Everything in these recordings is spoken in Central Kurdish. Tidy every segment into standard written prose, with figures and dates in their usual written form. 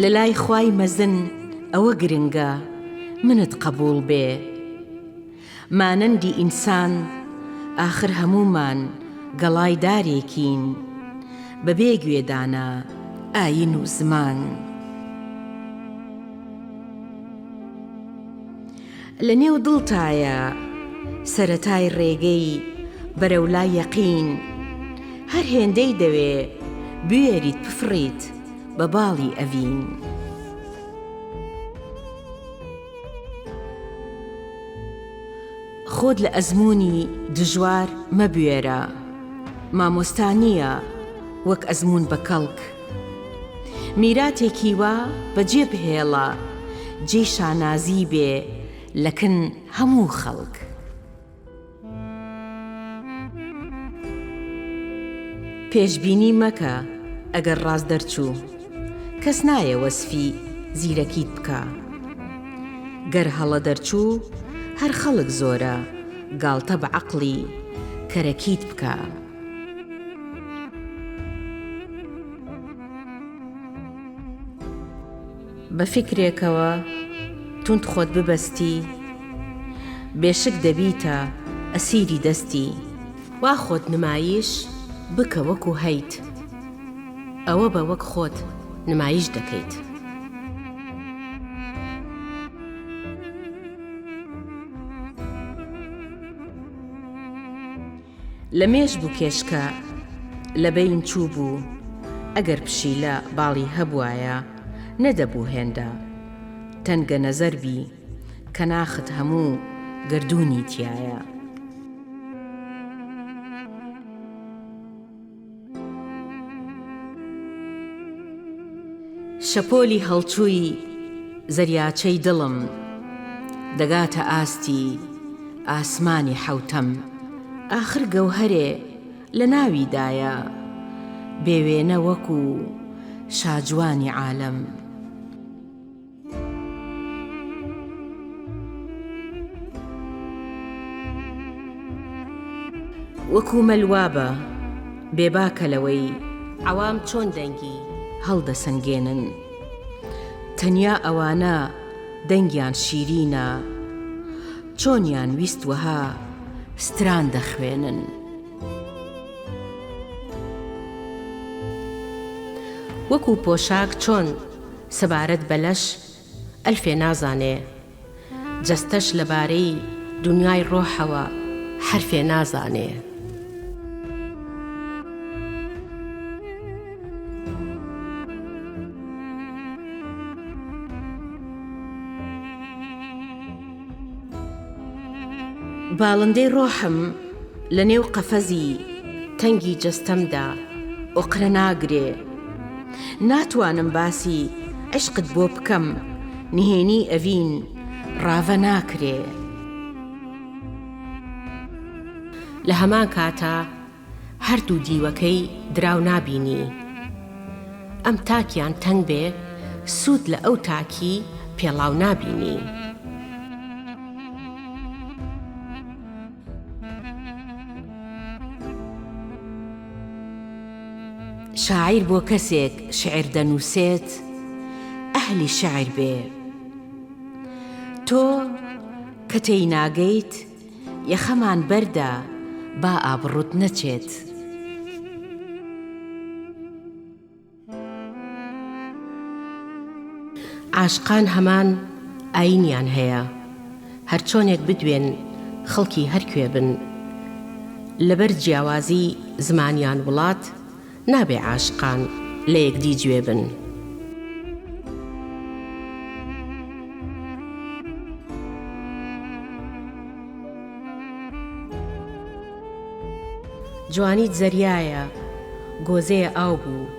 لە لای خوای مەزن ئەوە گرنگە منت قەبووڵ بێ مانەندی ئینسان ئاخر هەموومان گەڵای دارێکین بەبێ گوێدانە ئاین و زمان. لە نێو دڵتایە سەرەتای ڕێگەی بەرەو لای یەقین هەر هێندەی دەوێ بوێریت بفڕیت بە باڵی ئەڤین. خۆت لە ئەزموونی دژوار مەبوێرە، مامۆستا نییە وەک ئەزموون بە کەڵک. میراتێکی وا بەجێ بهێڵە جێی شانازی بێ لەکن هەموو خەڵک. پێشبینی مەکە ئەگەر ڕاست دەرچوو کەس نایە وەسفی زیرەکیت بکا گەر هەڵە دەرچوو هەر خەڵک زۆرە گاڵتە بە عەقڵی کەرەکیت بکا. بە فیکرێکەوە توند خۆت ببەستی بێشک دەبیتە ئەسیری دەستی. وا خۆت نمایش بکە وەکو هەیت ئەوە بە وەک خۆت نمایش دەکەیت. لە مێژ بوو کێشکە لە بەین چوو بوو ئەگەر پشیلە باڵی هەبوایە نەدەبوو هێندە تەنگە نەزەر بی کە ناخت هەموو گەردوونی تیایە. شەپۆلی هەڵچووی زەریاچەی دڵم دەگاتە ئاستی ئاسمانی حەوتەم ئاخر گەوهەرێ لە ناویدایە بێ وێنە وەکوو شاجوانی عالەم. وەکوو مەل وابە بێباکە لەوەی عەوام چۆن دەنگی هەڵدەسەنگێنن تەنیا ئەوانە دەنگیان شیرینە چۆنیان ویست وەها ستران دەخوێنن. وەکوو پۆشاک چۆن سەبارەت بە لەش ئەلفێ نازانێ، جەستەش لەبارەی دونیای ڕۆحەوە حەرفێ نازانێ. باڵندەی ڕۆحم لە نێو قەفەزی تەنگی جەستەمدا ئۆقرە ناگرێ. ناتوانم باسی عیشقت بۆ بکەم نهێنی ئەڤین ڕاڤە ناکرێ. لە هەمان کاتا هەردوو دیوەکەی دراو نابینی. ئەم تاکیان تەنگ بێ سوود لە ئەو تاکی پێڵاو نابینی. شاعیر بۆ کەسێک شیعر دەنووسێت ئەهلی شیعر بێ. تۆ کە تێیناگەیت یەخەمان بەردە با ئابڕووت نەچێت. عاشقان هەمان ئایینیان هەیە هەرچۆنێک بدوێن خەڵکی هەرکوێ بن لەبەر جیاوازی زمان یان وڵات نابێ عاشقان لە یەکدی جوێ بن. جوانیت زەریایە گۆزەیە ئاو بوو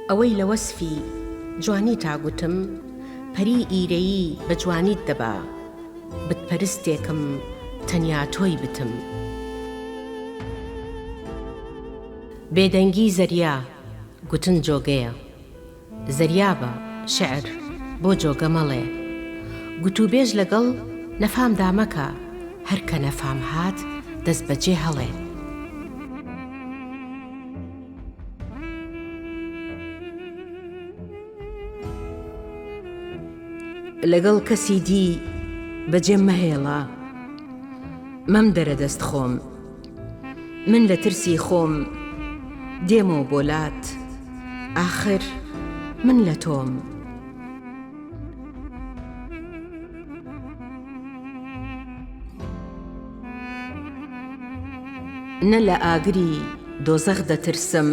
ئەوەی لە وەسفی جوانیتا گوتم پەری ئیرەیی بە جوانیت دەبا بت پەرستێکم تەنیا تۆی بتم. بێدەنگی زەریا گوتن جۆگەیە. زریابە شیعر بۆ جۆگە مەڵێ. گوتوبێژ لەگەڵ نەفامدا مەکە، هەر کە نەفام هات دەستبەجێ هەڵێ. لەگەڵ کەسی دی بەجێم مەهێڵە، مەمدەرە دەست خۆم. من لە ترسی خۆم دێمەوە بۆ لات، ئاخر من لە تۆم. نە لە ئاگری دۆزەخ دەترسم،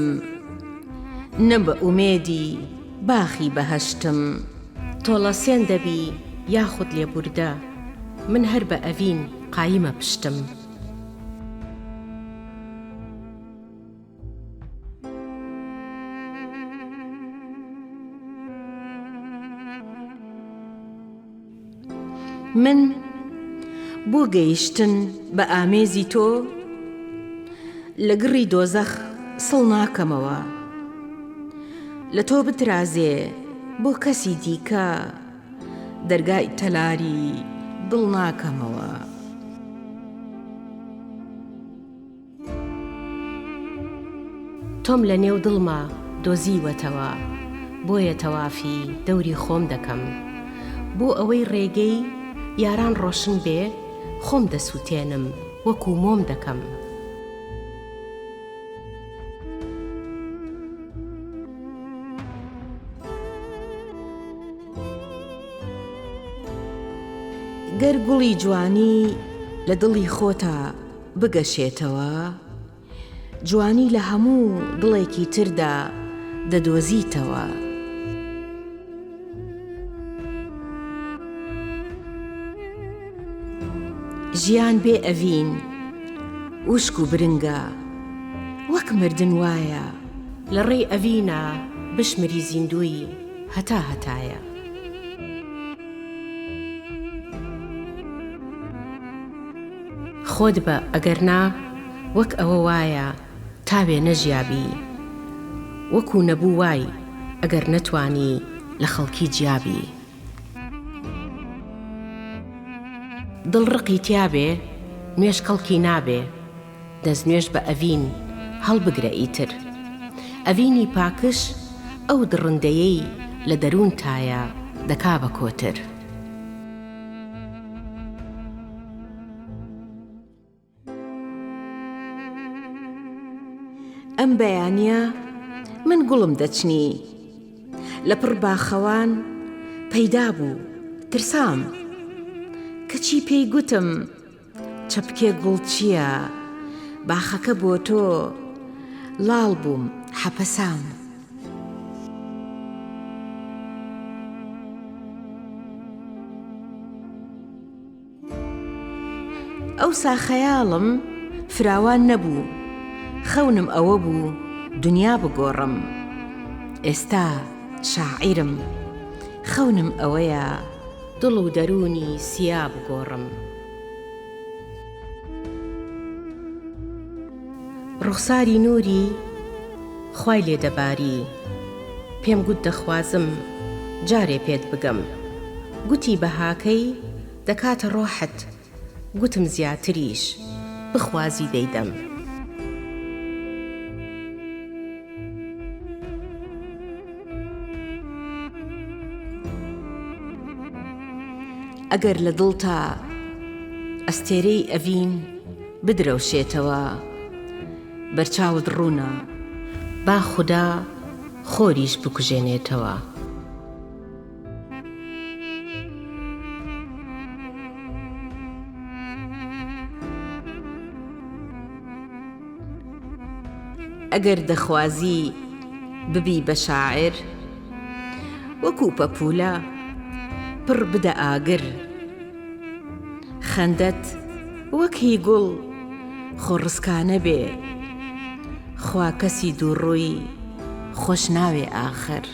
نە بە ئومێدی باخی بەهەشتم. تۆڵەسێن دەبی یاخود لێبوردە، من هەر بە ئەڤین قایمە پشتم. من بۆ گەیشتن بە ئامێزی تۆ لە گڕی دۆزەخ سڵ ناکەمەوە. لە تۆ بترازێ بۆ کەسی دیکە دەرگای تەلاری دڵ ناکەمەوە. تۆم لە نێو دڵما دۆزیوەتەوە بۆیە تەوافی دەوری خۆم دەکەم بۆ ئەوەی ڕێگەی یاران ڕۆشن بێ خۆم دەسوتێنم وەکو مۆم دەکەم. گەر گوڵی جوانی لە دڵی خۆتا بگەشێتەوە، جوانی لە هەموو دڵێکی تردا دەدۆزیتەوە. ژیان بێ ئەڤین وشک و برنگە، وەک مردن وایە. لە ڕێی ئەڤینا بشمری زیندووی هەتا هەتایە. خۆت بە ئەگەر نا وەک ئەوە وایە تاوێ نەژیابی وەکو نەبوو وای ئەگەر نەتوانی لە خەڵکی جیابی. دڵ ڕقی تیابێ نوێژ کەڵکی نابێ دەستنوێژ بە ئەڤین هەڵبگرە ئیتر ئەڤینی پاکژ ئەو دڕندەیەی لە دەروونتایە دەکا بە کۆتر. ئەم بەیانییە من گوڵم دەچنی لە پڕ باخەوان پەیدا بوو ترسام کەچی پێی گوتم چەپکێ گوڵ چییە باخەکە بۆ تۆ لاڵ بووم حەپەسام. ئەوسا خەیاڵم فراوان نەبوو، خەونم ئەوە بوو دونیا بگۆڕم. ئێستا شاعیرم، خەونم ئەوەیە. دڵ و دەروونی سیا بگۆڕم. ڕوخساری نووری خوای لێ دەباری پێم گوت دەخوازم جارێ پێت بگەم گوتی بەهاکەی دەکاتە ڕۆحت گوتم زیاتریش بخوازی دەیدەم. ئەگەر لە دڵتا ئەستێرەی ئەڤین بدرەوشێتەوە بەرچاوت ڕوونە. با خودا خۆریش بکوژێنێتەوە. ئەگەر دەخوازی ببی بە شاعیر وەکوو پەپوولە پڕ بدە ئاگر. خەندەت وەک هی گوڵ خۆڕسکانە بێ خوا کەسی دووڕووی خۆش ناوێ ئاخر.